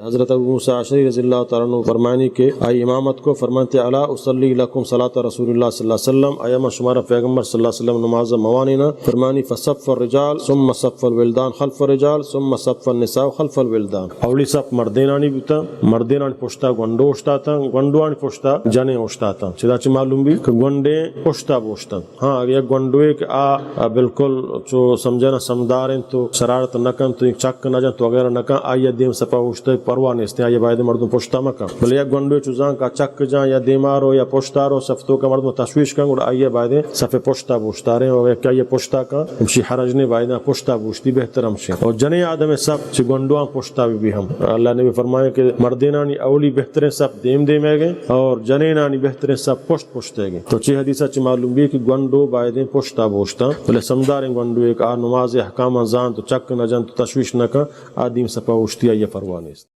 حضرت ابو موسی اشعری رضی اللہ تعالی عنہ فرمانی کہ آئی امامت کو، فرمانتے: الا اصلی لکم صلاۃ رسول اللہ صلی اللہ علیہ وسلم، آیا من شمارا پیغمبر صلی اللہ علیہ وسلم نماز موانینا؟ فرمانی: فصف الرجال ثم صف الولدان خلف الرجال ثم صف النساء خلف الولدان۔ اولی صف مردینانی بوتا، مردینانی پشتا گونڈو اوشتاتا، گونڈوانی پشتا جنین اوشتاتا۔ چدا چہ معلوم بی کہ گونڈیں پشتا بوشتن۔ ہاں، اگہ یک گونڈوے کہ آ، آ بالکل چو سمجھنا سمدار انت تو شرارت نہ کنت تو چک نہ جنت تو وغیرہ نہ کنت، آئی ء دیم سپا اوشتہ پرواہ نیست، آئی ء باید مردم پشتا مہ کن۔ بلے یک گونڈوے چو زان کہ آ چک جان یا دیما رو یا پشتا رو، صف توکا مردم تشویش کن، گڑا آئی ء باید صف پشتا بوشتاریں، و یک آئی ء پشتا کن، ہمشی حرج نے، باید پشتا بوشتی بہتر ہمشیں۔ اور جنیں آدم صف چہ گونڈواں پشتا بی بی ہم۔ اللہ نبی فرمائے کہ مردینانی اولی بہتریں صف دیم دیم ہے گئے اور جنینانی بہتریں صف پشت پشت ئیگ انت۔ تو چہ حدیث ء چہ معلوم بی کہ گونڈو بایدیں پشت ء بوشتاں، بلے سمداریں گونڈو ایک آ نماز احکاماں زانت و چک نہ جنت و تشویش نہ کن، آ دیم سپا اوشتی آئی ء پرواہ نیست۔